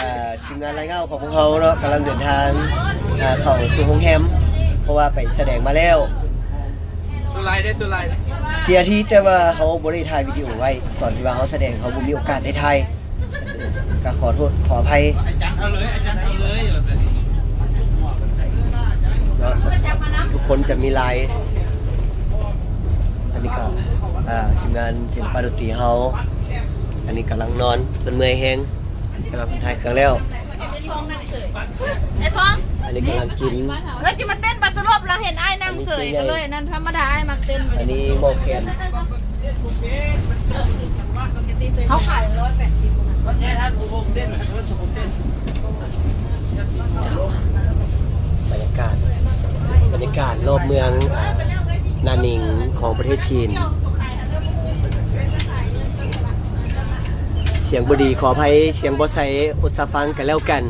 ອ່າ ທີມງານລາຍເງົາຂອງພວກເຮົາເນາະ ກຳລັງເດີນທາງ ອ່າ ເຂົ້າສູ່ໂຮງແຮມ ເພາະວ່າໄປສະແດງມາແລ້ວ. ສຸໄລເດ້ ສຸໄລ. ເສຍທີແຕ່ວ່າເຮົາບໍ່ໄດ້ຖ່າຍວິດີໂອໄວ້ ຕອນທີ່ວ່າເຮົາສະແດງ ເຮົາບໍ່ມີໂອກາດໄດ້ຖ່າຍ ກໍຂໍໂທດຂໍອະໄພ. ອາຈານເອົາເລີຍ ອາຈານເອົາເລີຍ. ເນາະ ທຸກຄົນຈະມີລາຍ. ອັນນີ້ກໍ ອ່າ ທີມງານສິລະປະດົນຕີເຮົາ ອັນນີ້ກຳລັງນອນ ເພິ່ນເມື່ອຍແຮງ ກຳລັງເພິ່ນຖ່າຍເຄື່ອງແລ້ວ. ໄອ້ຟອງ ອັນນີ້ກຳລັງກິນ. ເອີ ຈະມາເຕັ້ນບາດສະຫຼົບ ລາວເຫັນອ້າຍນັ່ງເສີຍ ອັນນີ້ຄື ກໍເລີຍນັ້ນ ທຳມະດາອ້າຍມັກເຕັ້ນ. ອັນນີ້ໝໍ້ແຄນ. ເຂົາຂາຍຮ້ອຍແປດສິບ. ບັນຍາກາດ ບັນຍາກາດລອບເມືອງ ອ່າ ນານິງຂອງປະເທດຈີນ. ສຽງບໍ່ດີຂໍອະໄພ ສຽງບໍ່ໃສ ອົດສາຟັງກັນແລ້ວກັນ.